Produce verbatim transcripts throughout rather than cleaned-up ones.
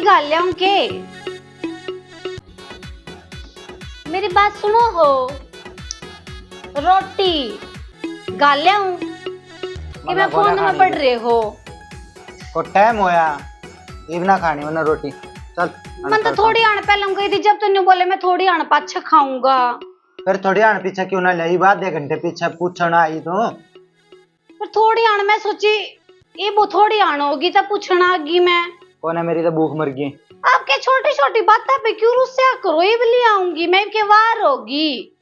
घाल ल्याऊं के? मेरी बात सुनो हो, रोटी घाल ल्याऊं कि मैं फोन में पड़ रहे हो? को टाइम होया, इब ना खानी वरना रोटी। चल। मन तो थोड़ी आण पहले कही थी, जब तू न्यू बोले मैं थोड़ी आण पाछे खाऊंगा। फिर थोड़ी आण पीछे क्यों ना ले? इब आधे घंटे पीछे पूछण आई तू। पर थोड़ी आण मैं सोची, ये वो थोड़ी आण होगी तो पूछण आ गई मैं। कोने, मेरी तो भूख मर गई। आपके छोटी छोटी बातें पे क्यों रुस्या करो, इब ले आऊंगी मैं, इब के वार होगी।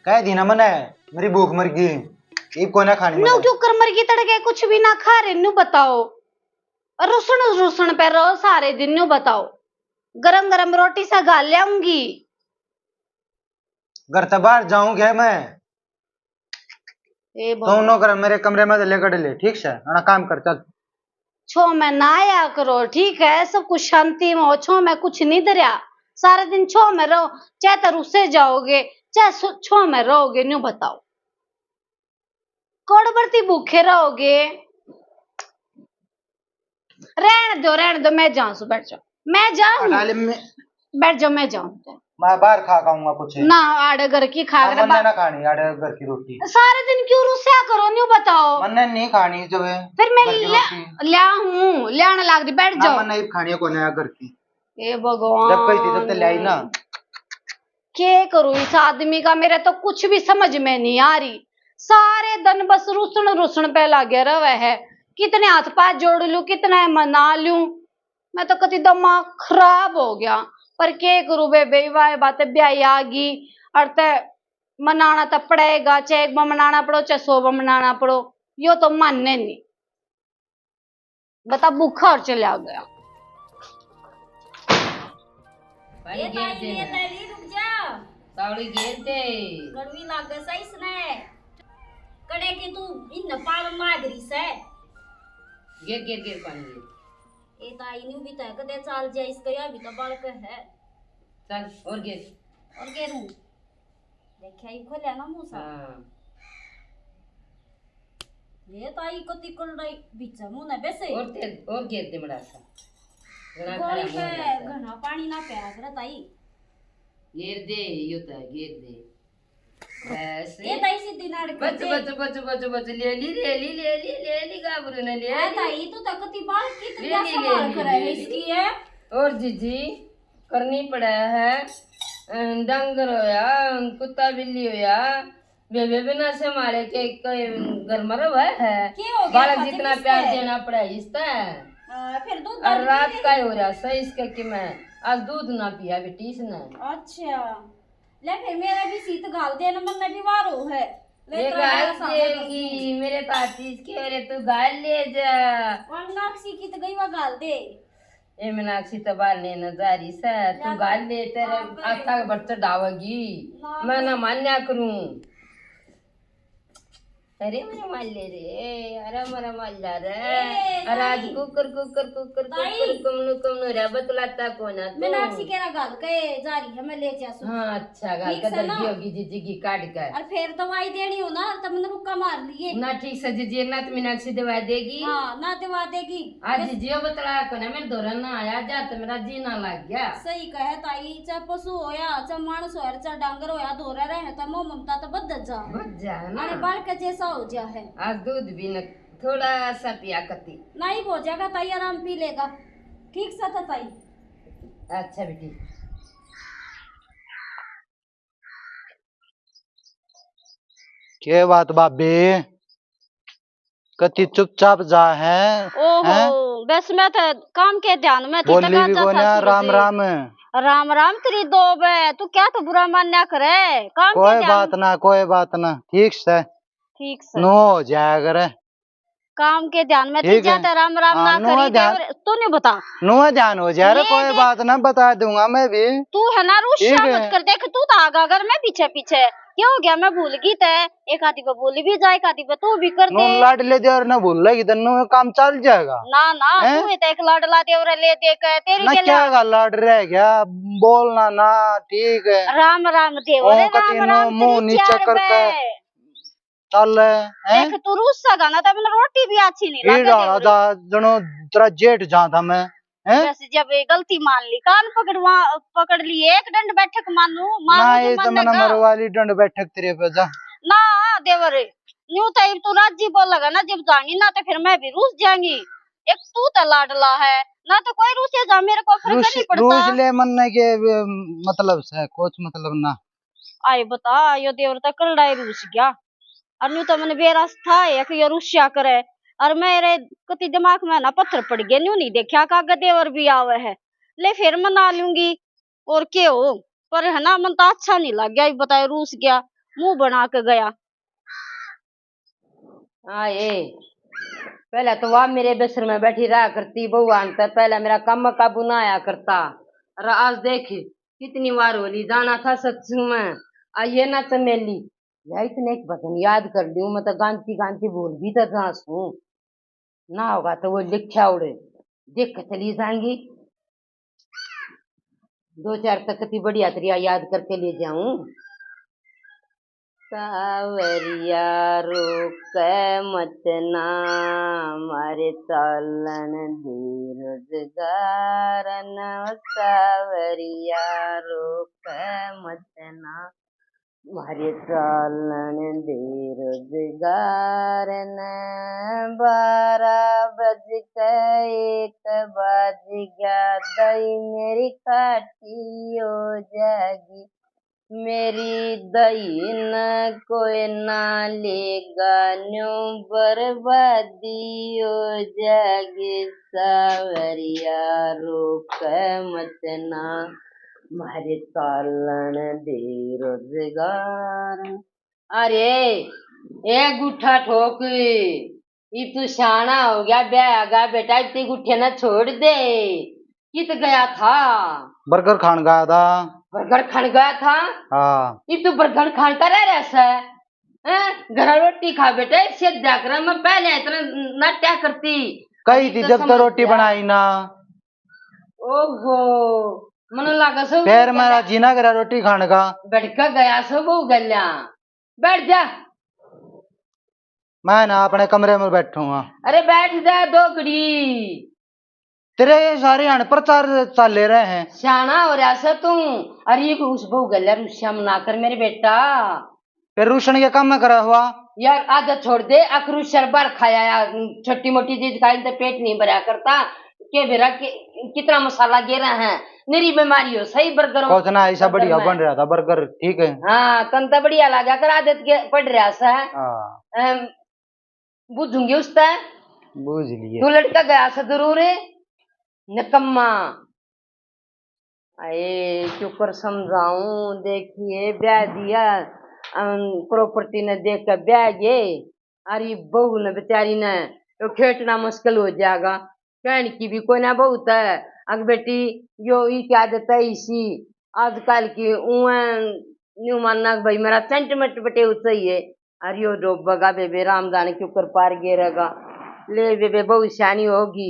कह दी ना मने, मेरी भूख मर गई, इब कोने खानी न्यू मने। क्यों कर मर गई तड़के, कुछ भी ना खा रहे, न्यू बताओ। और रुसण रुसण पे रहो सारे दिन, न्यू बताओ। गरम गरम रोटी सा घाल ल्याऊंगी। घर ते बाहर जाऊंगे मैं। ए भगवान। दोनों कर मेरे कमरे में से लेकर ले, ठीक से? अपना काम कर, चल। छो में ना आया करो, ठीक है? सब कुछ शांति में हो, छो में कुछ नहीं धरया। सारे दिन छो में रहो, चाहे तो रुसे जाओगे, चाहे सु-, छो में रहोगे, न्यू बताओ। कोड़ बरती भूखे रहोगे। रहन दो, रहन दो, मैं जाऊं सु, बैठ जाओ, मैं जाऊं। अरे मैं बैठ जाओ, मैं जाऊं। मैं बाहर खा खाऊंगा कुछ। ना, आड़े घर की खा ना, कर मन्ने बा- ना खानी आड़े घर की रोटी। सारे दिन क्यों रुस्या करो, न्यू बताओ। मन्ने नहीं खानी जब फिर मैं घर की ले, रोटी। ल्या हूँ, ल्याण लाग दी, बैठ ना, जाओ। मन्ने ही खानी है कोने घर की। हे भगवान। जब कही थी तब तो ल्याई ना। के करूं इस आदमी का, मेरे तो कुछ भी समझ में नहीं आ रही। सारे दिन बस रुसण रुसण पे लागे रहे है। कितने हाथ पाथ जोड़ लूं, कितना मना लूं, मैं तो कति दिमाग खराब हो गया। पर के करूं बे, बेवा बात ब्याही आ गई, और ते मनाना तो पड़ेगा, चाहे एक बार मनाना पड़ो, चाहे सौ बार मनाना पड़ो, यो तो माने नहीं। बता, भूखा और चला गया। पानी ए घेर ताई, दे ए ना। ताई, रुक जा। तावड़ी घेर दे। गर्मी लागे सही इसने। कड़े के तू इन पाल मागरी से। घेर, घेर, घेर पानी घेर। ए ताई, न्यू भी तो है, कदे चाल जा, इसका या भी तो बालक है। चल, और घेर। और घेरूं। देखा, ये खोलिया ना मुंह सा। हाँ। ये ताई को तिकल रही, बीच मुंह ना बेसे। और तेज, और घेर दे बड़ा सा। घणा गोली खड़ा मुंह पे रहता है। घणा पानी ना प्यारा करे ताई। घेर दे, यो तो है, घेर दे। बस। ये ताई सीधी नाड़ के बच, दे। बच, बच, बच, बच, ले ली, ले ली, ले ली, ले ली, गाबरू ने ले ए ली। ताई, तू तो कति बार की ले तरह ली, ले संभाल ली, कर ले है ली। इसकी है। और जीजी, करनी पड़े है, अ, डांगर होया, कुत्ता बिल्ली होया, वे, वे बिना संभाले के कोई घर में रहे है? के हो गया बालक था जितना जिससे? प्यार देना पड़े इससे। हाँ, फिर दूध और दारू रात पी का ले। ही हो रहा सही इसके कि मैं आज दूध ना पिया बेटी इसने। अच्छा, ले फिर मेरा भी सीत घाल दे ना, मन्ने भी वारो है। ले ये तो घाल मेरा सामने देगी, मेरे तो हाथी इसके, अरे तू घाल ले जा। और नाक सी की तो गई, वो घाल दे। ए मीनाक्षी तो बाहर लेने जा रही से, तू घाल ले, तेरे हाथा के बट चढ़ावेगी। ना, मैं ना मान्या करूं। अरे मेरे माले रे, अरे मेरा माला रे। ए, अरे आज ताई। कुकर, कुकर, कुकर, ताई। कुकर, कमनु, कमनु रे, बतलाता कोना तू। मीनाक्षी केरा घाल के जा रही है, मैं ले जा सू। हाँ, अच्छा, घाल ठीक के से ना? दर्दी होगी जीजी की काट के। और फिर दवाई देनी हो ना, तब मैंने रुक्का मार लिए। ना ठीक से जीजी, ना तो मीनाक्षी दवा देगी। हाँ, ना दवा देगी। आज बस। जियो बतला को ना, मेरे धोरे ना आया जा, तो मेरा जी ना लग गया। सही कहे ताई, चाहे पशु होया, चाहे माणस होया, चाहे डांगर होया, धोरे रहे तो मोह ममता तो बद जा। बद जा है ना। अरे बालक जैसा हो जा है। आज दूध भी न, थोड़ा सा पिया कती। नहीं हो जाएगा ताई, आराम पी लेगा। ठीक सा था ताई। अच्छा बेटी। के बात भाभी, कति चुपचाप जा है? ओहो, हैं? बस मैं तो काम के ध्यान में थी, बोली भी कोन्या, राम राम। राम राम तेरी दो बे, तू क्या तो बुरा मान्या करे, काम के कोई ध्यान बात ना, कोई बात ना, ठीक से। ठीक से। नो हो जाया करे। काम के ध्यान में ठीक है। ज्यादा राम राम हाँ, ना नुआ करी, ध्यान, देवर, तू नहीं बता। नुआ ध्यान हो जा रे, ले कोई दे। बात ना, बता दूंगा मैं भी। तू है ना, रुस्सा ठीक है। मत कर, देख तू तो आगा अगर मैं पीछे पीछे। क्या हो गया, मैं भूल गई ते। एक आधी पे भूल भी जाए, एक आधी पे तू भी कर दे। नून लाडले देवर ना भूल लेगी तो नू काम चल जाएगा। ना ना, हैं? तू ही तो एक लाडला देवर ले दे के, तेरी ना के क्या लिए? का लाड रह गया, बोलना ना, ठीक है। राम राम देवर, ओ, राम कती राम, नो मुंह तेरी नीचे चार करके। बे। चाल है, हैं? देख, तू रूस सा गाना तो मैंने रोटी भी अच्छी नहीं फिर लगे डाला देवरे। जा, जनो तेरा जेठ जा था मैं, हैं? बस जब ये गलती मान ली, कान पकड़वा, पकड़ ली, एक डंड बैठक मानू, मानू ना, तो ये तो मानेगा। मरवा ली डंड बैठक तेरे पे जा। ना देवर, न्यू तो इब तू राजी बोलेगा ना, जब जाएंगी ना तो फिर मैं भी रूस जाएंगी। एक तू तो लाडला है, ना तो कोई रूसे जा, मेरे को फर्क रूस, नहीं पड़ता। रूस ले मन के, मतलब से कुछ मतलब ना। आए बता, यो देवर तो करड़ा ही रूस गया। और न्यू तो मैंने बेरा था है कि यो रूसिया करे। और मेरे कति दिमाग में ना पत्थर पड़ गए, न्यू नहीं देखा का आगे देवर भी आवे है। ले फिर मना लूंगी। और के हो, पर है ना, मन तो अच्छा नहीं लग गया, बताए रूस गया, मुंह बना के गया। आए, पहले तो वह मेरे बिस्तर में बैठी रहा करती, बहू आन तै पहले मेरा काम काबू ना आया करता। और आज देख, कितनी बार होली जाना था सत्संग में, आ ये ना चमेली। या इतने एक भजन याद कर लूं, मैं तो गांती गांती भूल भी तो जा सूं। ना होगा तो वो लिख्या उड़े देख के चली जाएंगी। दो चार तक की बढ़िया तरिया याद करके ले जाऊं। सावरिया रोक मत ना, मारे चालन दे रोजगार न। सावरिया रोक मत ना, म्हारे चालन दे रोजगार न। बारह बज के एक बज गया, दई मेरी खाटी हो जाएगी। मेरी दई न कोई ना लेगा, न्यू बर्बादी हो जाएगी। सावरिया रोक मत ना, म्हारे चालन दे रोजगार। अरे, ए गुठा ठोक, इब तू सियाणा हो गया, ब्याह आ गया बेटा, इब तू गुठे ना छोड़ दे। कित गया था? बर्गर खान गया था। बर्गर खान गया था? हाँ। इब तू बर्गर खान का रह रहा सै? हैं? घर रोटी खा बेटा, इसे द्या कर, मैं पहले इतना नाट्या करती। कही थी जब तो रोटी बनाई ना। ओहो, मने लागे सो फिर मेरा जीना करा रोटी खाने का। भड़का गया सो वो गल्या। बैठ जा। मैं ना अपने कमरे में बैठूंगा। अरे बैठ जा दो घड़ी। तेरे ये सारे अनप्रचार चले रहे हैं। सियाणा हो रहा सै तू। अरे ये उस बहू गल्या रुस्सा मना कर मेरे बेटा। फिर रूसण के काम में करा हुआ? यार, आदत छोड़ दे, अखरू शरबर खाया या, छोटी मोटी चीज खाई तो पेट नहीं भरा करता। के बेरा के, कितना मसाला गेरा है, मेरी बीमारी हो सही बर्गर। कुछ ना, ऐसा बर्गर बढ़िया में। बन रहा था बर्गर, ठीक है। हाँ, तन तो बढ़िया लगा कर आदत के पड़ रहा सा। हाँ। अम, बूझूंगी उससे। बूझ लिए। तू लड़का गया सा जरूर, निकम्मा। आए, क्यों कर समझाऊं? देखिए, ब्याह दिया, अम, प्रॉपर्टी ने देख के ब्याह गए। अरे, बहू ने बेचारी ने तो खेटना मुश्किल हो जाएगा। कहने की भी कोई ना बहू तो, अग बेटी, यो ई क्या देता है इसी, आजकल की उए न्यू मानना कि भाई मेरा सेंटीमेंट बटे चाहिए। अरे यो डोबेगा बेबे, राम जाने क्यों कर पार गेरेगा। ले बेबे, बहू सियाणी होगी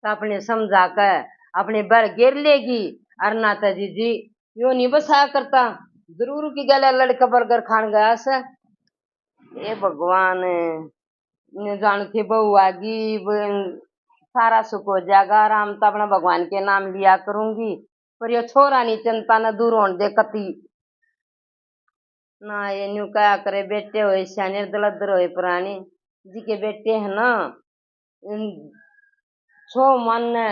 तो अपने समझा के अपने बल गेर लेगी। अर ना तो जीजी, यो नहीं बसा करता, जरूर की गला लड़का बर्गर खान गया से। हे भगवान, ने जान के बहू आगी, ब-, सारा सुख हो जाएगा। आराम तो अपना भगवान के नाम लिया करूंगी, पर यो छोरा नहीं चिंता न दूर होने दे कती। ना ये न्यू कहा करे, बेटे होए सियाने, दलदर होए पुराने, जी के बेटे है ना, इन छो माने,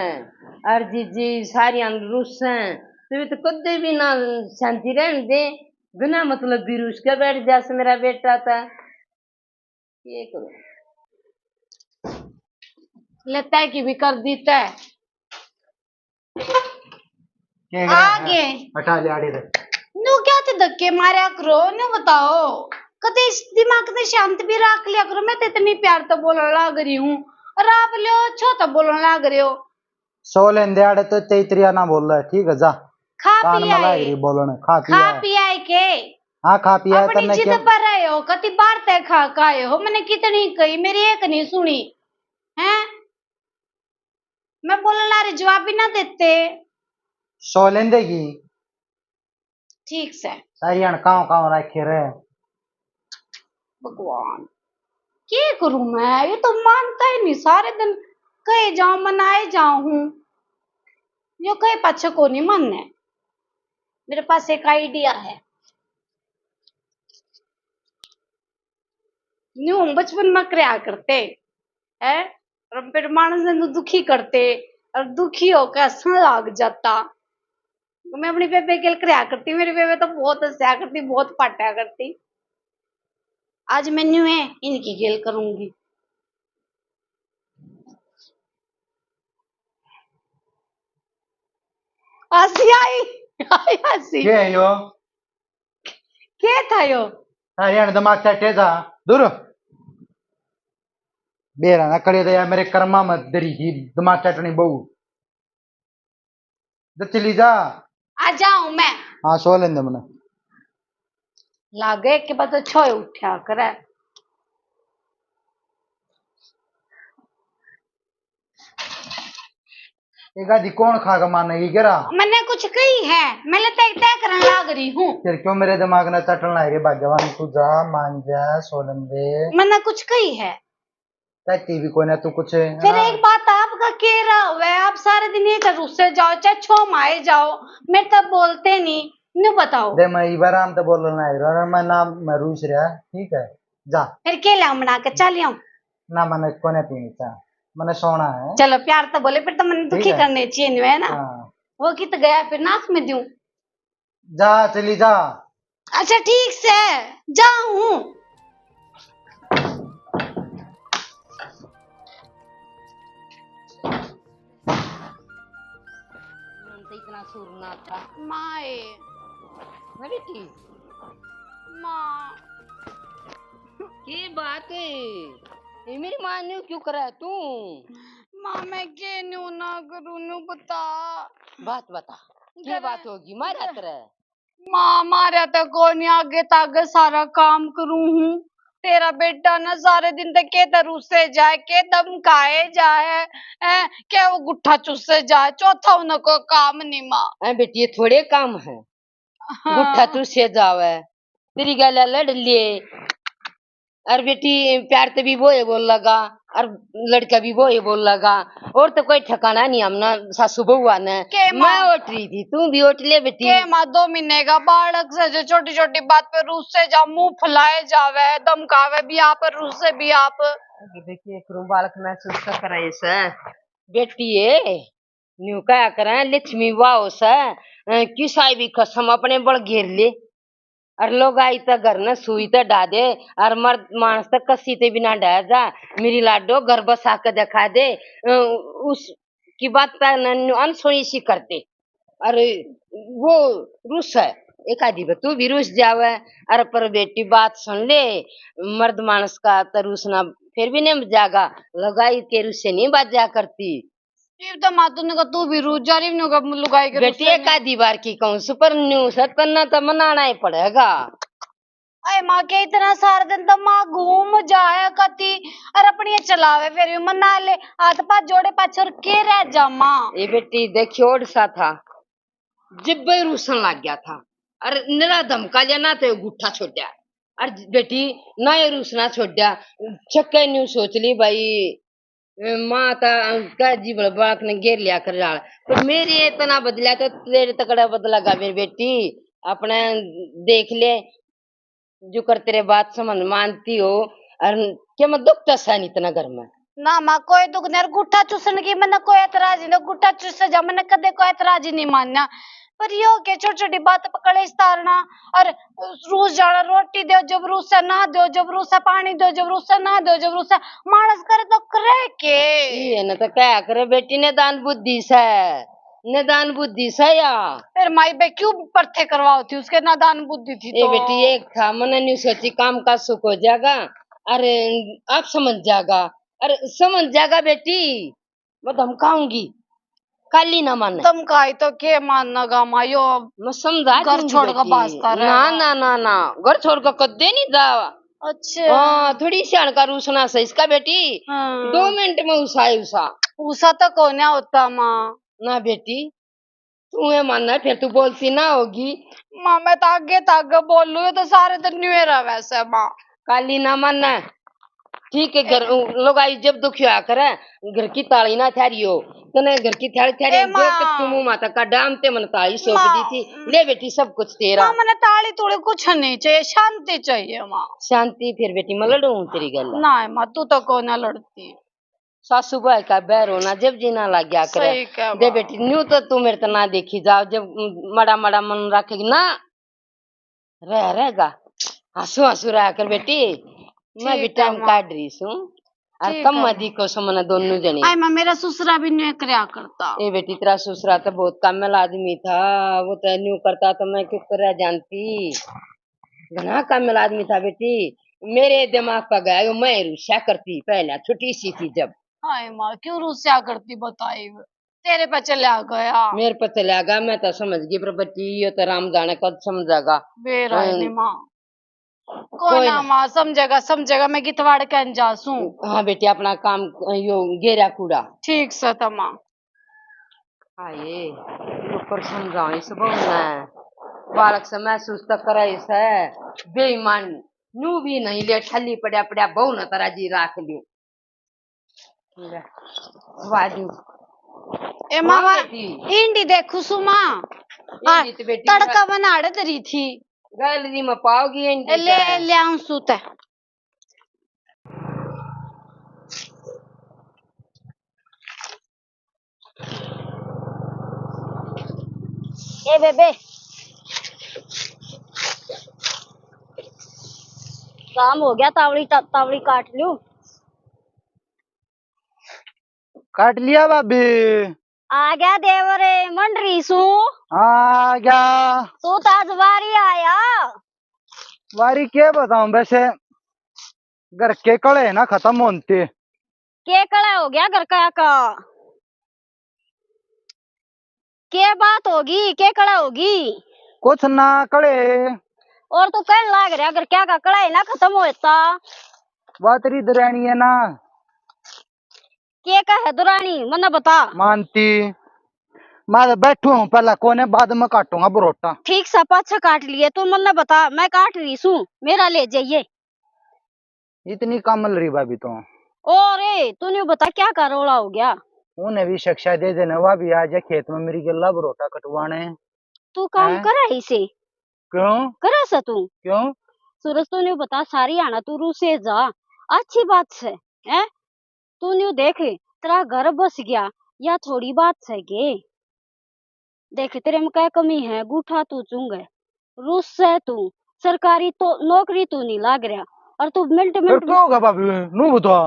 अर जीजी सारी अन रुस हैं, तो ये तो कदे भी ना शांति रहने दे, बिना मतलब भी रुस के बैठ जा से मेरा बेटा था। ये करो। ले तय की भी कर दी तय। क्या करा है? आगे। हटा ले आड़े से। न्यू क्या थे धक्के मारया करो, न्यू बताओ। कदे इस दिमाग से शांत भी रख लिया करो। मैं तो इतनी प्यार तो बोलने लाग रही हूँ और आप लो छो तो बोलने लाग रहे हो। सो लेन दे आड़े तो तेतरिया ना बोल रहा है, ठीक है, जा। खा कान पी मला आए। ही बोलने, खा पी खा आए। पी आए के? हाँ, खा पी आए, अपनी तन्ने जिद क्या पर रहे हो, कति बार तय खा का आए हो, मैंने कितनी कही, मेरी एक नहीं सुनी, हैं? मैं बोलने ला रही, जवाब भी ना देते। सो लेन देगी। ठीक से। सारी हण काव काव राखे रे। भगवान, के करूं मैं? ये तो मानता ही नहीं, सारे दिन कहे जाऊं, मनाए जाऊं हूं, यो कहे पाछे को नहीं मानने। मेरे पास एक आइडिया है। न्यू हम बचपन में करया करते हैं, और फिर मानस ने तो दुखी करते, और दुखी होकर हंसने लग जाता। मैं अपनी बेबे गेल करया करती, मेरी बेबे तो बहुत हंसया करती, बहुत पाटा करती। आज मैं न्यू है इनकी गेल करूंगी। हंसी आई, आई हंसी। के है यो? के था यो? हाँ, यार दिमाग चटे था। दूर। बेरा ना करे तो यार, मेरे कर्मा मत दरी थी, दिमाग चटनी बहू। तो चली जा। आ जाऊं मैं। हाँ, सो लेंदे मने। लागे के बाद तो छोए उठा करे। एक आधी कौन खा के मानेगी केरा? मैंने कुछ कही है, मैं ले तय तय करने लाग रही हूँ। फिर क्यों मेरे दिमाग में चटन लाग रही? भाग्यवान तू जा, मान जा, सो लेंदे। मैंने कुछ कही है। कहती भी कोई ना तू कुछ, फिर हाँ। एक बात आपका के रहा हुआ है, आप सारे दिन ये तो रुस्से जाओ, चाहे छो माए जाओ, मेरे तक बोलते नहीं, न्यू बताओ। दे, मैं इब आराम तो बोलना है, और मैं ना, मैं रूस रहा, ठीक है, जा। फिर के लिया बना के, चाह लिया? ना, मैंने कोने पीनी चाह, मैंने सोना है। चलो, प्यार तो बोले, फिर तो मैंने दुखी ठीक है। करने चाहिए, न्यू है ना? हाँ। वो कित गया, फिर नाक में दूं? जा, चली जा। अच्छा, ठीक से, जाऊं। मन तो इतना सुर ना था। माए। ना बेटी। माँ। के बात है? ये मेरी माँ ने क्यों करा तू? माँ, मैं के न्यू ना करूँ, न्यू बता। बात बता। के बात होगी? मारा तेरे। माँ, मारा तो कोनी, आगे तागे सारा काम करूँ हूँ। तेरा बेटा ना सारे दिन तक के तो रूसे जाए, के धमकाए जाए, हैं, के वो गुट्ठा चूसे जाए, चौथा उन्हें कोई काम नहीं माँ। हैं बेटी, ये थोड़े काम है। हाँ। गुट्ठा चूसे जावे, तेरी गैल लड़ लिए। और बेटी, प्यार ते भी वो ये बोल लगा, और लड़का भी वो ये बोल लगा, और तो कोई ठिकाना नहीं हमने सासू बहुआ ने। के माँ? मैं उठ रही थी, तू भी उठ ले बेटी। के माँ, दो महीने का बालक से जो छोटी छोटी बात पे रूसे जा, मुंह फुलाए जावे, धमकावे भी आप, रूसे भी आप। अरे बेटी, एक रू बालक महसूस तो करे से। बेटी है, न्यू कहा करें, लक्ष्मी वाह से, अ, किसाई भी कसम अपने बल घेर ले। और लोग आई तो घर न सुई तो डा दे, और मर्द मानस तो कसी ते भी ना डा जा। मेरी लाडो घर बसा के दिखा दे, अ, उस की बात तो न, न्यू अनसुनी सी कर दे। और वो रूस है, एक आधी बे तू भी रूस जावे। अरे पर बेटी, बात सुन ले, मर्द मानस का तो रूसना फिर भी नहीं जागा, लगाई के रूसे नहीं बाजा करती। इब तो माँ तूने का तू भी रूस जा रही, न्यू का लुगाई के बेटी, रूसे एक नहीं। आधी बार की कहूँ सु, पर न्यू से तन्ना तो मनाना ही पड़ेगा। अरे माँ, के इतना सारा दिन तो माँ घूम जाए कती, और अपनी ये चलावे फिर भी मना ले, हाथ पाथ जोड़े पाछे और के रह जा माँ। ये बेटी देखियो, ओड सा था, जिब्बे रूसन लग गया था, और निरा धमका लिया ना तो गुट्ठा छोड़ा, और बेटी ना ये रूसना छोड़ा, छक्के न्यू सोच ली भाई, माँ ता का जीवन बालक ने घेर लिया कर जाल, तो मेरे इतना बदला तो तेरे तकड़ा बदला गा मेरी बेटी, अपने देख ले, जो कर तेरे बात समझ मानती हो, और क्या मैं दुख तो सह नहीं इतना घर में। ना माँ, कोई दुख नहीं, और गुट्ठा चूसण की मैंने कोई एतराज नहीं, गुट्ठा चूसे जा, मैंने कदे कोई एतराज ही नहीं मान्या। पर यो के छोटी छोटी बात पे कलेश तारना, और रूस जाना, रोटी दो जब रूस से ना दो, जब रूस से पानी दो जब रूस से ना दो, जब रूस से मानस करे तो करे के? ये ना तो क्या करे बेटी, निदान बुद्धि से, निदान बुद्धि से या। फिर माई बे क्यों परथे करवाओ थी, उसके नादान बुद्धि थी ए तो। बेटी, एक था, मने न्यू सोची काम का सुख हो जाएगा, अरे आप समझ जाएगा, अरे समझ जाएगा बेटी, मैं धमकाऊंगी, काली ना माने। धमकाई तो के मानना गा माँ, यो मैं समझा घर दूंगी छोड़ के बेटी। भाजता ना, रहेगा। ना, ना, ना, घर छोड़ के कदे नहीं जा। अच्छा। हाँ, थोड़ी सियाण का रूसना से इसका बेटी। हाँ। दो मिनट में उसा है उसा। उसा तो कोन्या होता माँ। ना बेटी, तू ये मानना, फिर तू बोलती ना होगी। माँ, मैं तो आगे तो आगे बोलूँ, ये तो सारे दिन न्यू रहा वैसे माँ। काली ना माने। ठीक है, घर, लुगाई जब दुखी होया करे, घर की ताली ना थारी हो। तने घर की थाली थारी ए जो माँ। कि तू मुंह माता का डाम ते मन ताली सौंप माँ। दी थी। ले बेटी, सब कुछ तेरा। माँ, मने ताली तोड़ी कुछ नहीं चाहिए, शांति चाहिए माँ। शांति? फिर बेटी, मैं लड़ूं तेरी गल? ना माँ, तू तो को ना लड़ती। सासू भाई का बैर होना जब जी ना लग गया करे। सही कहा दे माँ। बेटी, न्यू तो तू मेरे तो ना देखी जाओ, जब मड़ा मड़ा मन रखेगी ना, रह रहेगा। हंसू हंसू रहा कर बेटी, मैं भी ठीक है टाइम माँ। काट रही हूँ। और ठीक कम है। मत दिखो सो मने दोनों जने। आई माँ, मेरा ससुरा भी नहीं करया करता। ए बेटी, तेरा ससुरा तो बहुत कामल आदमी था, वो तो न्यू करता तो मैं क्यों कर जानती। घना कामल आदमी था बेटी, मेरे दिमाग पर गया, यो मैं रुस्या करती पहले, छोटी सी थी जब। हाय माँ, क्यों रुस्या करती बताई? तेरे पे चला गया। मेरे पे चला गया, मैं तो समझ गई, पर बेटी, ये तो राम जाने कब समझेगा। बेरा है हम्म। नी माँ। कोई कोई ना ना। माँ, समझेगा, समझेगा, मैं गीतवाड़ कहन जा सूं। हाँ बेटी, अपना काम यो गेरा कूड़ा। ठीक से तो माँ। आए, ऊपर समझाओ इस बहू ने। बालक से महसूस तो करे इसे, बेईमान, न्यू भी नहीं ले, ठल्ली पड़ा पड़ा बहू ने तेरा जी राख लियो। ले, वाह जी। ए माँ, मामा, बेटी। इंडी देखू सु माँ। इंडी तो बेटी तड़का बनाड़ धरी थी। गैलरी में पाओगी इंडी ए, ले, तो। ले आऊं सु ते। ए बेबे, काम हो गया, तावड़ी ता-, तावड़ी काट लूं। काट लिया भाभी। आ गया देवर, मंड रही सू। हाँ, आ गया। तू तो आज वारी आया। वारी के बताऊं, वैसे घर के कले है ना खत्म होते। के कला हो गया घर का, का? के बात होगी, के कला होगी? कुछ ना कले। और तू कहने लाग रहा घर क्या का कला है ना खत्म होता। बात री दरानी है ना। के का है दुरानी, मन्ने बता। मानती, मैं तो बैठू हूँ, पहला कोने, बाद में काटूंगा बरोटा। ठीक सा पाछा काट लिए, तू मन्ने बता, मैं काट रही सू, मेरा ले जाइए। इतनी कामल रही भाभी तो। ओ रे, तू न्यू बता क्या का रोला हो गया? उन्हें भी शिक्षा दे देने, वह भी आ जाए खेत में मेरी गल्ला बरोटा कटवाने। तू काम हैं? करे इसे? क्यों? करे से तू? क्यों? सूरज, तू न्यू बता, सारी आना तू रूसे जा, अच्छी बात से, हैं? तू न्यू देख, तेरा घर बस गया, या थोड़ी बात से के? देख, तेरे में क्या कमी है, गूठा तू चुंग है, रूस है तू, सरकारी तो नौकरी तू नहीं लाग रहा, और तू मिनट फिर मिनट क्या होगा भाभी, नू बता।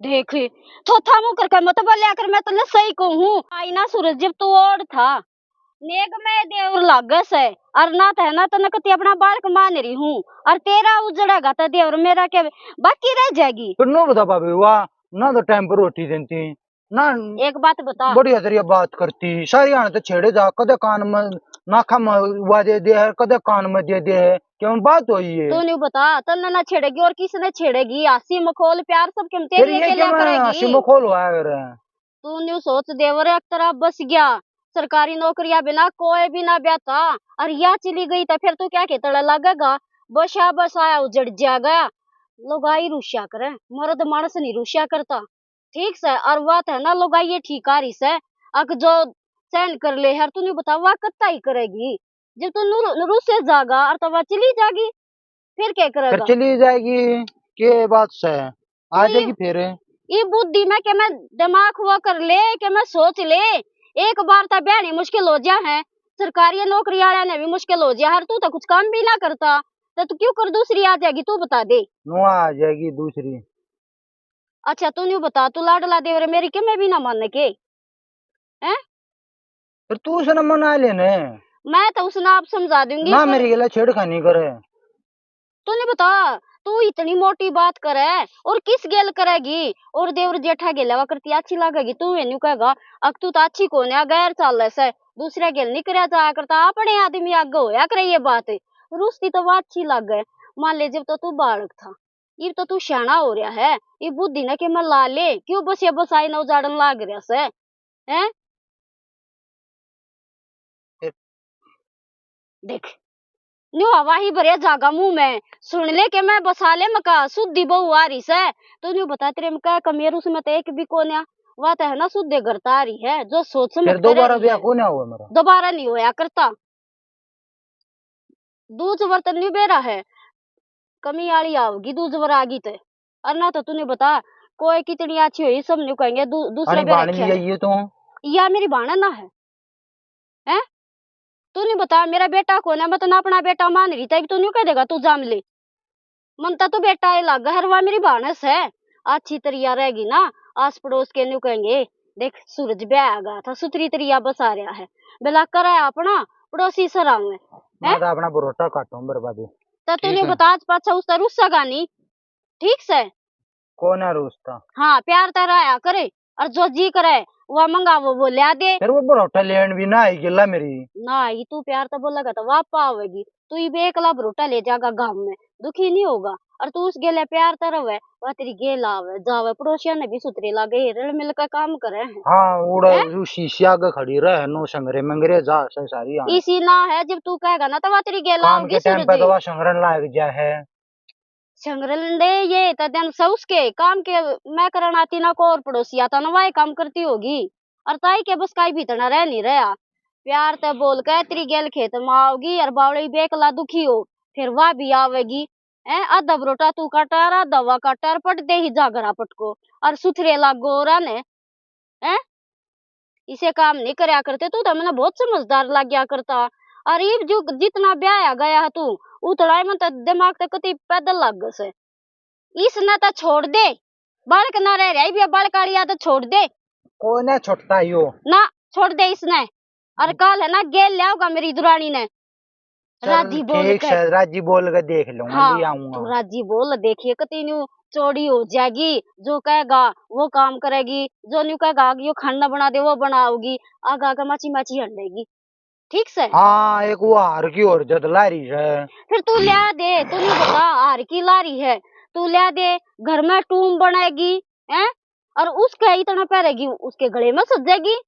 देख, थोथा मुंह करके मत बोल्या कर, मैं तन्ने सही कहूँ हूँ। आई ना सूरज, जब तू ओड़ था, नेक में देवर लागे से, और ना तो है ना तन्ने कती अपना बालक मान रही हूँ, और तेरा उजड़ेगा तो देवर मेरा के बाकी रह जाएगी। फिर नू बता भाभी, वाह, ना तो टाइम पर रोटी देती, ना एक बात बता। बढ़िया तरिया बात करती, सारी आने तो छेड़े जा, कदे कान में नाखा में वा दे दे है, कदे कान में दे दे है, क्यों बात हुई है? तू न्यू बता, तन्ने ना छेड़ेगी और किसने छेड़ेगी? हंसी मखौल प्यार सब के फिर तेरी ये अकेलिया क्या मैं करेगी। हंसी मखौल हुआ है रे? तू न्यू सोच देवर, एक तरह बस गया, सरकारी नौकरियां बिना कोई भी ना ब्याता, और या चली गई तो फिर तू क्या के तले लगेगा? बसा बसाया उजड़ जाएगा। लुगाई रुस्या करे, मर्द मानस नहीं रुस्या करता। ठीक से, और बात है ना, लुगाई ये ठीक आ रही से, अक जो सहन कर ले यार, तू नहीं बता, वा कत्ता ही करेगी? जब तू नु-, नुरू से जागा और तो वा चली जागी, फिर क्या फिर करेगा? चली जाएगी, के बात से? आ ये जाएगी फिर। ये बुद्धि में के मैं दिमाग वो कर ले, के मैं सोच ले, एक बार तो ब्याहनी मुश्किल हो जा है, सरकारी नौकरी वाला ने भी मुश्किल हो जा, हर तू तो कुछ काम भी ना करता, तो तू क्यों कर दूसरी आ जाएगी, तू बता दे। नुआ आ जाएगी दूसरी। अच्छा, तू न्यू बता, तू लाडला देवर मेरी के मैं भी ना माने के? हैं? फिर तू उसने मना लेने। मैं तो उसने आप समझा दूंगी, ना पर मेरी गेला छेड़खानी करे। तू नहीं बता, तू इतनी मोटी बात करे और किस गेल करेगी? और देवर जेठा गेला वा करती अच्छी लगेगी, तू ये न्यू कहेगा, अक तू तो अच्छी कोने, गैर चाल से, दूसरा गेल नहीं करया जाया करता, अपने आदमी आगे होया करे ये बात। रूसती तो वा अच्छी लागे, मान ले जब तो तू बालक था, इब तो तू स्याणा हो रहा है, इब बुद्धि ने के मैं ला ले, क्यों बस ये बसाई ना उजाड़न लाग रहा से, हैं? फिर? देख, न्यू हवा ही भरे जागा मुंह में। सुन ले के मैं बसा ले मका, सुधी बहू आ रही से। तू न्यू बता, तेरे में क्या कमी है? उसमें तो एक भी कोन्या। वा तो है ना, सुधे घर तो आ रही है, जो सोच समझ फिर के दोबारा रह रही ब्याह है। कोन्या हुआ मेरा? दोबारा नहीं होया करता। दूज वर तो न्यू बेरा है, कमी आली आओगी दूज वर आगी ते। और ना तो तूने बता, कोई कितनी अच्छी हुई, सब न्यू कहेंगे दू-, दूसरे अरे बेरा बाण क्या है? ये तो या मेरी बाण ना है, हैं? तू नहीं बता, मेरा बेटा कौन है? मैं तो ना अपना बेटा मान रही, तब तू न्यू कह देगा तू जाम ले। मन तो तू बेटा ही लाग, हर वा मेरी बाण से। अच्छी तरिया रहेगी ना, आस पड़ोस के न्यू कहेंगे, देख सूरज ब्याह आ गया था, सुथरी तरिया बसा रहा है। बेला करे अपना पड़ोसी सरावे, मैं हैं? तो अपना बरोटा काटूं बर्बादी। तो तू ठीक न्यू है। बता, आज पाछा उससे रुस्सेगा नहीं, ठीक से? कौन है रोज था? हाँ, प्यार तो रहा करे, और जो जी करे, वो मंगावो, वो ल्या दे। फिर वो बरोटा लेन भी ना आई गेला मेरी। ना आई, तू प्यार तो बोलेगा तो वापस आवेगी। तू इबे एकला बरोटा ले जागा गांव में, दुखी नहीं होगा। और तू उस गेले प्यार तो रहे, वह तेरी गेल आवे, जावे, पड़ोसिया ने भी सुथरे लागे, रल मिल के काम करे हैं। हाँ, उड़ा हैं? जो शीशे आगे खड़ी रहे, नो संगरे मंगरे जा, से सारी आन। इसी ना है, जब तू कहेगा ना, तो वह तेरी गेल काम आओगी के टाइम सूरज पे जी। तो वह संगरन लाग जा है। संगरन दे ये तो दिन से उसके काम के मैं करन आती ना को और पड़ोसी आता ना, वही काम करती होगी। और ताई के बस काई भीतर ना रह नहीं रहा। प्यार ते बोल के तेरी गेल खेत में आओगी और बावड़ी बेकला दुखी हो, फिर वह भी आवेगी। हैं, आधा बरोटा तू काटा और आधा वा काटा और पट दे ही जागरा पटको और सुथरे लागो और ने। हैं? इसे काम नहीं करया करते, तू तो मन्ने बहुत समझदार लाग्या करता। और इब जो जितना ब्याह गया है तू, उतरा ही मन तो दिमाग तो कति पैदल लग गए से। इसने तो छोड़ दे, बालक ना रह रहा, इब ये बालक वाली आदत छोड़ दे। कोई ना छोड़ता यो। ना, छोड़ दे इसने। और काल है ना, गेल ले आओगा मेरी दुरानी ने। चल, राजी बोल ठीक के। से, राजी बोल के देख लूंगा, हाँ, ले आऊंगा। तू राजी बोल, देखिए कती न्यू चोरी हो जाएगी। जो कहेगा वो काम करेगी, जो न्यू कहेगा कि यो खाना बना दे, वो बनाओगी। आगा आगा माची माची हंडेगी, ठीक से? हाँ, एक वो हार की और जद ला रही है। फिर तू ल्या दे, तू न्यू बता हार की ला रही है, तू ल्या दे। घर में टूम बनेगी, हैं? और उसके इतना पहरेगी, उसके गले में सजेगी।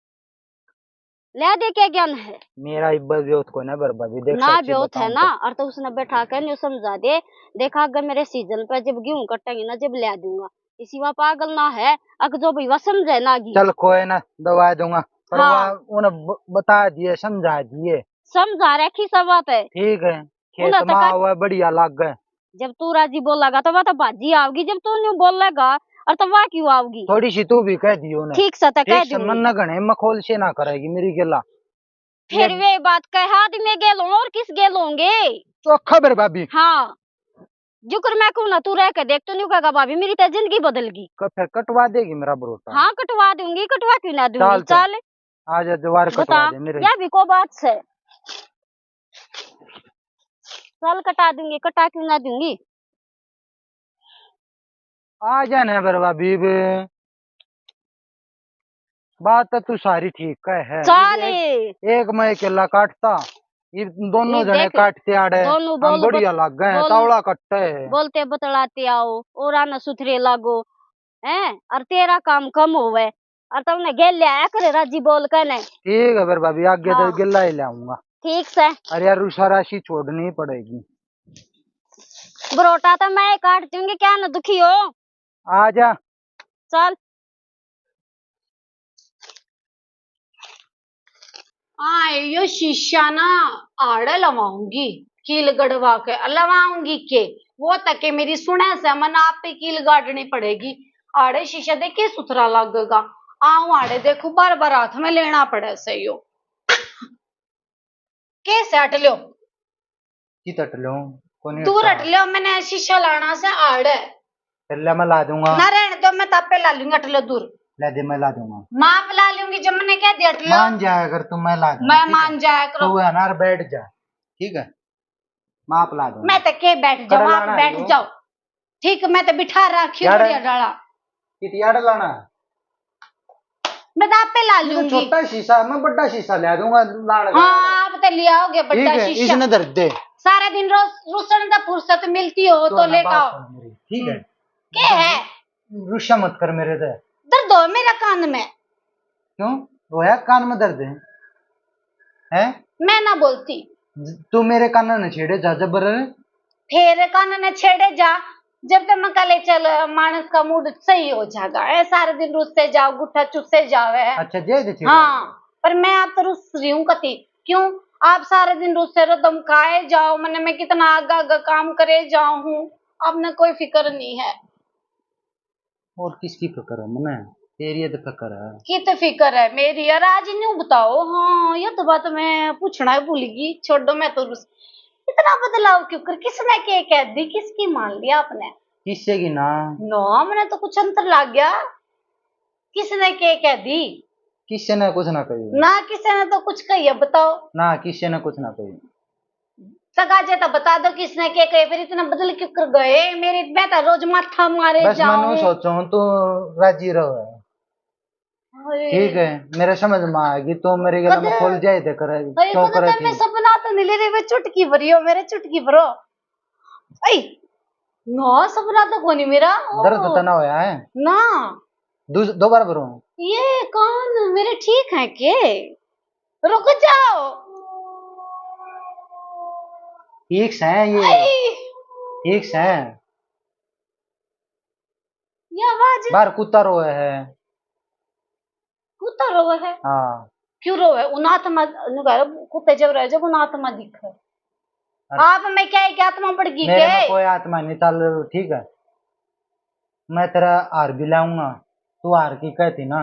ले दे, क्या ज्ञान है? मेरा इब्बा ब्योत को ना बर्बादी देख, ना सच्ची ब्योत है बताऊं ना, तो। और तो उसने बैठा के न्यू समझा दे, देखा अगर मेरे सीजन पे जब गेहूं कटेंगे ना, जब ले दूंगा। इसी वा पागल ना है, अक जो भी वा समझे ना की। चल कोई ना, दवा दूंगा, पर हाँ। वा उन्हें ब-, बता दिए, समझा दिए। समझा रखी सब बात है। ठीक है, खेत उन्हें तो में कर- आवे, बढ़िया लागे। जब तू राजी बोलेगा तो वह तो भाजी आओगी, जब तू न्यू बोलेगा और तो वह क्यों आओगी? थोड़ी सी तू भी कह दियो ना। ठीक से तो कह ठीक से, दूंगी। मन न घणे मखौल से ना करेगी मेरी गेला। फिर ये वे बात कह आदमी गेल हों और किस गेल होंगे? चोखा बेर भाभी। हाँ, जुकर मैं कहूँ ना, तू रह के देख, तू न्यू कहेगा भाभी मेरी तो जिंदगी बदल गई। क-, फिर कटवा देगी मेरा बरोटा? हाँ, कटवा दूंगी, कटवा क्यों ना दूंगी? चल, चल। चल। आज जवार कटवा बता, दे मेरे। या भी को बात से। चल कटा दूंगी, कटा क्यों ना दूंगी? आ जाने पर भाभी बे। बात तो तू सारी ठीक कह है। चल। एक, एक मैं अकेला काटता, ये दोनों ये जने देख, काटते आड़े, दोनों हम बोल बढ़िया बत-, लाग गए, बोल, तावड़ा कट्टे। बोलते बतलाते आओ, और आना सुथरे लागो, हैं? और तेरा काम कम होवे, और तमने गेल लिया करे राजी बोल के ने। ठीक है फिर भाभी, आगे तो हाँ। गेला ही ले आऊंगा। ठीक से। अरे यार, रुसा राशि छोड़नी पड़ेगी। बरोटा तो मैं ही काट दूंगी, क्या ना दुखी हो। आ जा। चल। आए, यो शीशा ना आड़े लवाऊंगी, कील गड़वा के लवाऊंगी के, वो तके मेरी सुने से मन आप पे कील गाड़नी पड़ेगी। आड़े शीशा देखे सुथरा लगेगा, आऊं आड़े देखू, बार बार हाथ में लेना पड़े से यो। के से हट लो? कित हट लो? कोनी दूर हटता। हट लो, मैंने शीशा लाना से आड़े। चल ले, मैं ला दूंगा। ना रहने दो, मैं तापे ला लूंगी, हट लो दूर। ले दे, मैं ला दूंगा। माप ला लूंगी, जब मैंने कह दिया हट लो। मान जाया कर तू, मैं ला दूंगा, मैं ठीक है? मान जाया करो। तू है ना, बैठ जा, ठीक है? माप ला दूंगा। मैं तो के बैठ जाओ, कड़ा आप लाना बैठ है वो। जाओ। ठीक, मैं तो बिठा रखी हूँ यार, बढ़िया डाला। कित यार लाना? मैं तो आपे ला ये तो लूंगी। छोटा शीशा है, मैं बड़ा शीशा ले दूंगा लाने का। हाँ, आप तो ले आओगे बड़ा शीशा। इसने धर दे। सारा दिन रोज रुसन का फुर्सत मिलती हो तो ना, लेकर बात आओ। सुन मेरी, ठीक है? हम्म। के है? रुस्सा मत कर मेरे से। दर्द हो मेरा कान में। क्यों? रोया कान में दर्द है? हैं? मैं ना बोलती। तू मेरे कान न छेड़े जा जबर। फेर कान न छेड़े जा, जब तक मैं कले चल, मानस का मूड सही हो जाएगा। ए, सारे दिन रुसते जाओ, गुट्ठा चुसते जावे है। अच्छा, जे जे छेड़े। हाँ, पर मैं आप तो रुस रही हूँ कती। क्यों? आप सारे दिन रुसते रहो, धमकाए जाओ, मैंने मैं कितना आगा आगा काम करे जाऊँ हूँ, आपने कोई फिक्र नहीं है। और किसकी फिक्र है मने? तेरी तो फिक्र है। की तो फिक्र है मेरी यार, आज न्यू बताओ। हाँ, ये तो बात मैं पूछना ही भूल गई। छोड़ो, मैं तो रुस-, इतना बदलाव क्यों कर, किसने के कह दी, किसकी मान लिया आपने? किससे की ना? ना, मैंने तो कुछ अंतर लग गया। किसने के कह दी? किसी ने कुछ ना कही। ना, किसी ने तो कुछ कही है, बताओ। ना, किसी ने कुछ ना कही। तक आज तो बता दो किसने के कहे, फिर इतना बदल क्यों कर गए मेरे? मैं तो रोज माथा मारे बस जाऊं। मैं सोचूं तू राजी रहो। अरे। ठीक है, मेरे समझ में आएगी, तू मेरे गला में कदे खुल जाए थे करे, अरे, क्यों कदे करे तो मैं थी? सपना तो नहीं ले रही, मैं चुटकी भरी हो, मेरे चुटकी भरो। ऐ, ना, सपना तो कोनी मेरा। ओ। दर्द तो ना होया है? ना। दू-, दो बार भरूं? ये कान मेरे ठीक है के? रुक जाओ। ठीक से हैं ये। आई। ठीक से हैं। ये आवाज। बाहर कुत्ता रोए है। कुत्ता रोवे है? हाँ। क्यों रोवे? उन आत्मा, नु कह रहे, कुत्ते जब रहे, जब उन आत्मा दिखे। अरे। आप में क्या है कि आत्मा बढ़ गई मेरे क्या में है? कोई आत्मा नहीं, चल ठीक है, मैं तेरा हार भी लाऊंगा, तू हार की कहती ना।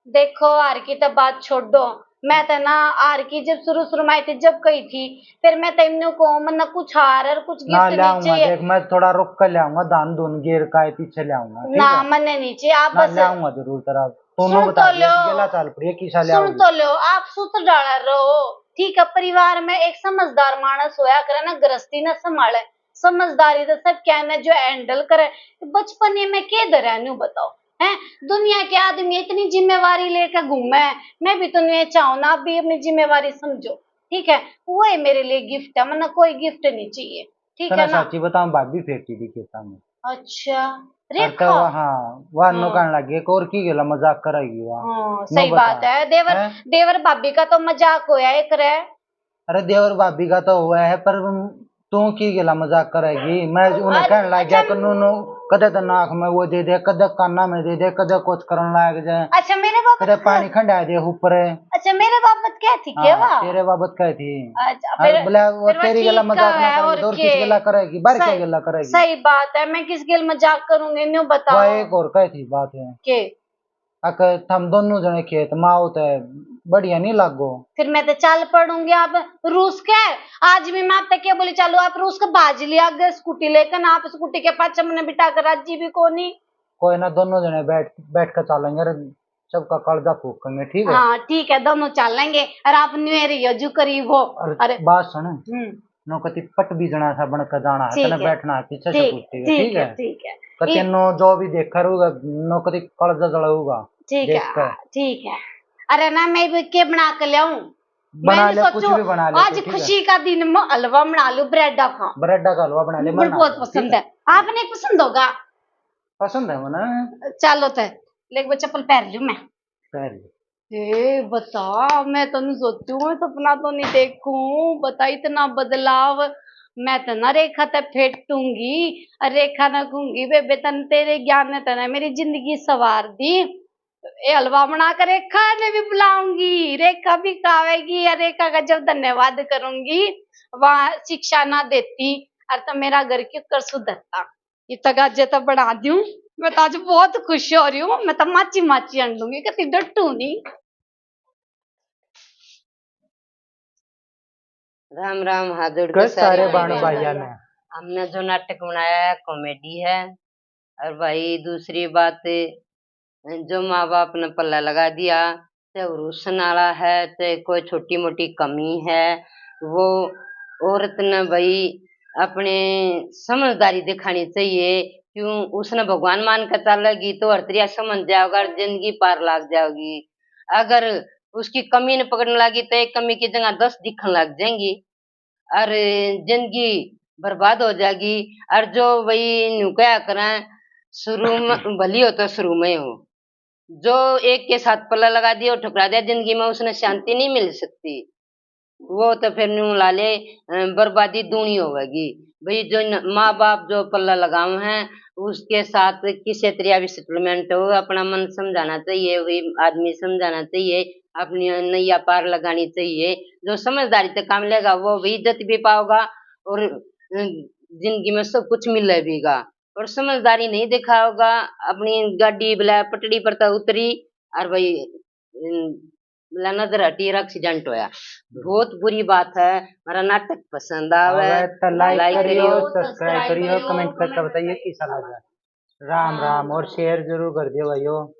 देखो, हार की तो बात छोड़ो, मैं तो ना हार की जब शुरू शुरू में आई थी, जब कही थी, फिर मैं तेमने को मन कुछ हार और कुछ ना गिफ्ट नहीं लाऊंगा, चाहिए। देख, मैं थोड़ा रुक कर लाऊंगा, धान धुन गेर का है, पीछे लाऊंगा, ठीक ना, है? मन्ने नहीं चाहिए, आप ना, बस लाऊंगा जरूर तेरा। तू सुन तो लो। गेला चाल पड़ी है, किसा सुन लाऊंगा? तो लो, आप सूत्र डाला रहो, ठीक है? परिवार में एक समझदार मानस होया करे ना, गृहस्थी ना संभाले, समझदारी तो सब क्या ने जो हैंडल करे। बचपने में के धरया न्यू बताओ, हैं? दुनिया के आदमी इतनी जिम्मेवारी लेकर घूमे, मैं भी तो न्यू चाहूँ ना, आप भी अपनी जिम्मेवारी समझो, ठीक है? वो है मेरे लिए गिफ्ट है, मन्ने कोई गिफ्ट नहीं चाहिए, ठीक है ना? साची बताऊं, भाभी फेंकी दी खेता में। अच्छा, रेखा? हाँ, वह नो कहने लग गए, और की गेला मजाक करेगी वह? हाँ, सही बात है। देवर, देवर भाभी का तो मजाक होया एक रे। अरे, देवर भाभी का तो हुआ है, पर तू की गेला मजाक करेगी? मैं उन्हें कहने लग गया कि नू नू कदे तो नाक में वो दे दे, कदे काना में दे दे, कदे कुछ करन लाग जाए, अच्छा, मेरे बाबत कदे पानी खंडा दे ऊपर। अच्छा, मेरे बाबत क्या थी, हाँ, के वा? तेरे बाबत क्या थी? अच्छा, अरे, फिर, बोला, वो फिर तेरी गला मजाक ना करेगी, और किस गला करेगी, बाहर क्या गला करेगी? सही बात है, मैं किस गल मजाक करूंगी, न्यू बताओ। एक और क्या थी बात है? के? अक थम दोनों जने खेत में आओ तो बढ़िया नहीं लागो। फिर मैं तो चल पड़ूंगी। आप रूस के, आज भी मैं आप तक क्या बोली, चलो आप रूस के भाज लिया आगे स्कूटी लेकर ना, आप स्कूटी के पाछे मैंने बिठा कर राजी भी कोनी। कोई ना, दोनों जने बैठ, बैठ कर चलेंगे। अरे, सबका कालजा फूकेंगे, ठीक है? हाँ, ठीक है, दोनों चलेंगे। और आप न्यू रहियो जो करीब हो। अरे, अरे। बात सुन। हम्म। नौकती पट भी जना सा बन के जाना है, ठीक तने है। बैठना है पीछे से ठीक, कुर्सी पे, ठीक ठीक है, है? ठीक है। कते नो जो भी देखा रहूगा, नौकती कालजा जलाऊगा, ठीक है, देख कर। ठीक है। अरे ना, मैं भी के बना के लाऊं? बना ले, कुछ भी बना ले, आज ठीक है? खुशी का दिन में हलवा बना लूं, ब्रेडा का। ब्रेडा का हलवा बना ले, मुझे बहुत पसंद है। आपने पसंद होगा? पसंद है मना। चलो ते, ले वो चप्पल पहन लूं मैं। पहन लूं। ए, बता, मैं तो नहीं सोचूं, मैं सपना तो नहीं देखूं। बता, इतना बदलाव। मैं तो ना रेखा ते फेटूंगी, और रेखा ना कहूंगी, बेबे, तन तेरे ज्ञान ने तने मेरी जिंदगी सवार दी। ए, हलवा बना कर रेखा ने भी बुलाऊंगी, रेखा भी खावेगी, और रेखा का जब धन्यवाद करूंगी, वहां शिक्षा ना देती, और तो मेरा घर क्यों कर सुधरता। इतना गाजे तो बना दूं, मैं तो आज बहुत खुश हो रही हूँ, मैं तो माची माची अंडूंगी, कती डटू नहीं। राम राम, हाथ जोड़ के सारे बाण भाइयां ने। हमने जो नाटक बनाया है, कॉमेडी है। और भाई, दूसरी बात, जो माँ बाप ने पल्ला लगा दिया, चाहे वो रूसन वाला है, चाहे कोई छोटी मोटी कमी है, वो औरत ने भाई अपने समझदारी दिखानी चाहिए। क्यों, उसने भगवान मान कर चालेगी तो हर तरिया समझ जाओगा और जिंदगी पार लाग जाओगी। अगर उसकी कमी ने पकड़ने लगी तो एक कमी की जगह दस दिखने लग जाएंगी और जिंदगी बर्बाद हो जाएगी। और जो वही न्यू कहा करें, शुरू में भली हो तो शुरू में हो, जो एक के साथ पल्ला लगा दिया और ठुकरा दिया, जिंदगी में उसने शांति नहीं मिल सकती। वो तो फिर न्यू ला ले, अ, बर्बादी दूनी होवेगी। भाई, जो न-, माँ बाप जो पल्ला लगावे हैं, उसके साथ किसी तरिया भी सेटलमेंट हो, अपना मन समझाना चाहिए, वही आदमी समझाना चाहिए, अपनी नैया पार लगानी चाहिए। जो समझदारी से काम लेगा, वो भी इज्जत भी पाओगा और, अ, जिंदगी में सब कुछ मिले भीगा। और समझदारी नहीं दिखाओगा, अपनी गाड़ी बला पटड़ी पर तो उतरी और भाई, अम, बला नजर हटी और एक्सीडेंट होया। बहुत बुरी बात है। हमारा नाटक पसंद आवे आवे तो like like करियो, करियो, subscribe करियो, comment करके बताइए कैसा लगा। राम राम। और शेयर जरूर कर दियो भाइयों।